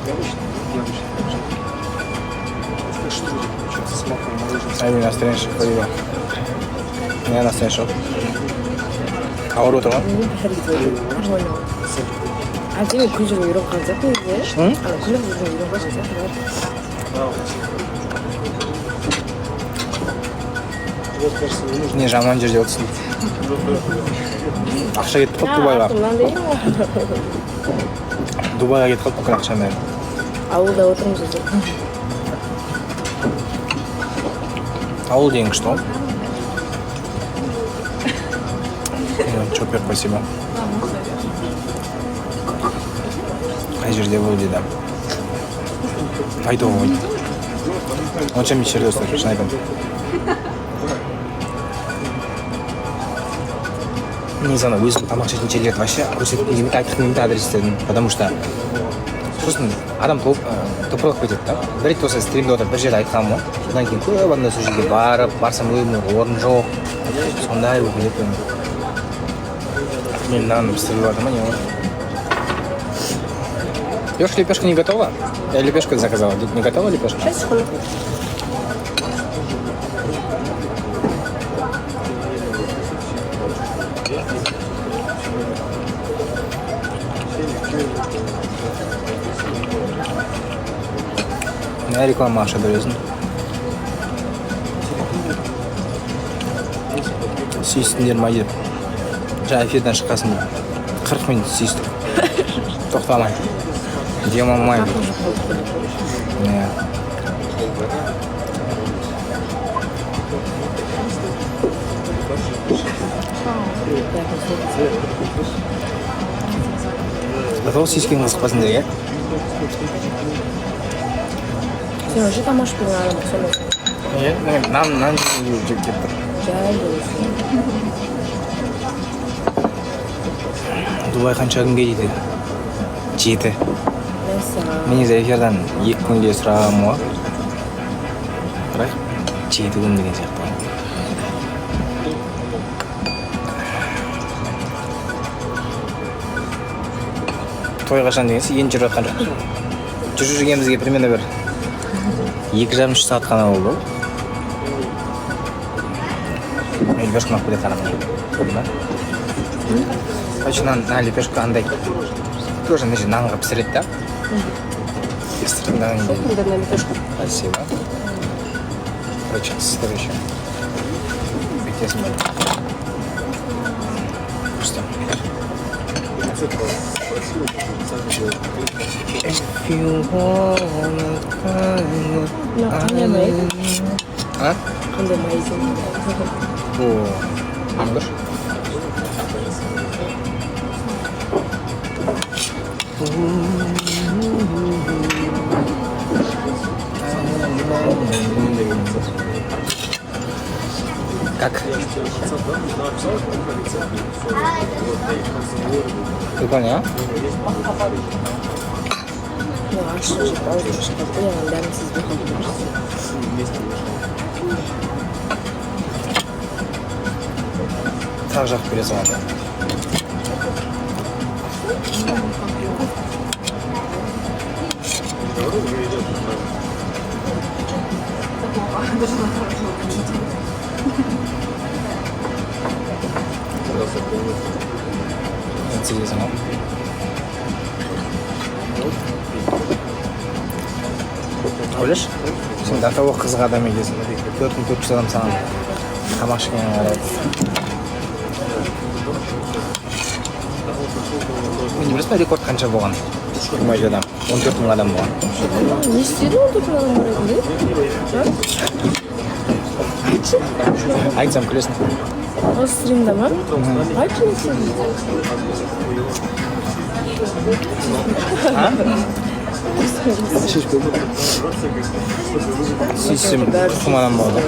Яблочный. Это штрудель получается с маковым мороженым. Ай, настроение шықпайды. Не настроение жоқ. Ауырып отыр ма? Нормально. Әдемі күн жүріп үйреніп қалған сияқты негізі. М? Ана күліп жүріп үйреніп қалған сияқты. Вот, кажется, не нужно. Не жаман жерде отырсың. Ақша кетіп қалды Дубайға. Мынандай Дубайға кетіп қалды бүкіл ақшам бәрі. Ауылда отырмыз өзі. Ауыл деген күшті ғой. Чоппер, спасибо. Қай жерде бұл дейді? Айтуға болмайды. Онша емес жерде, достар, шын айтамын. Негізі ана өзім тамақ ішетін жерлерді вообще көрсеткім келмейді, айтқым келмейді адрестерін, потому что сосын адам толып топырлап кетеді да. Бір рет осы стримде отырып бір жерде айтқанмын ғой, содан кейін көп адамдар сол жерге барып, барсам, өзіме орын жоқ, сондай болып кетеді. Мен нан пісіріп жатыр ма, не ғой? Лепешка, лепешка не готова? Я лепешку заказала. Не готова лепешка? Сейчас, секунду. Не реклама ақша бересің. Сүйістіңдер ма деп. Жаңа эфирден шыққасын 40 минут сүйістік. Тоқтамай. Демалмай. Иә. Зато сүйіскен қызық па сендерге? Сен вообще тамақ ішпеген адам ұқсамайсың. Неге? Нан жеп келіп тұр. Жай болсын. Дубай қанша күнге дейді? 7. Мәссаған. Мен негізі эфирдан 2 күнге сұрағанмын ғой. Бірақ 7 күн деген сияқты ғой. Той қашан деген енді жүріп жатқан жоқпыз. Жүріп жүргенімізге примерно бір 2,5-3 сағат қана болды ғой. Мен лепешка ұнап кетеді, ана көрдің ба? Короче, нан, мына лепешка андай тоже мына жерде нанға пісіреді да. И сыртында Примерно лепешка. Спасибо. Короче, ыстық еще. Бүйтесің бе? Вкусно. If you wanna find Мына қандай май? А? Қандай май екен? О, аңғыр. Как? Прикольно, а? Мына ащы жеп аузым шығып қалды, яғни дәмін сезбей қалдым. Тағы жағып бере салады. Интересно. Ойлашы, сен до того қызық адам екенсің, 4400 адам саған тамақ ішкенге қарайды. Мен не білесің ба, рекорд қанша болған? Майдада 14 000 адам болған. Не істедің 14 000 адам қарайтындай? Айтшы. Айтсам, күлесің. Осы стримда ма? Айтшы, не істедің? А? Сүйіссем, 40 000 адам болды.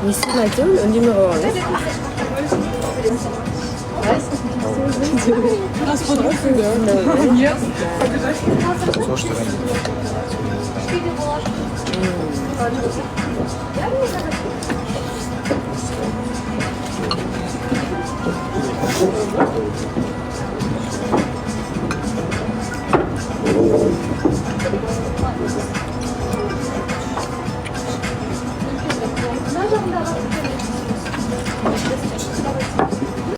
Не істедің, айтсам, үндемей қалған. Сол, что.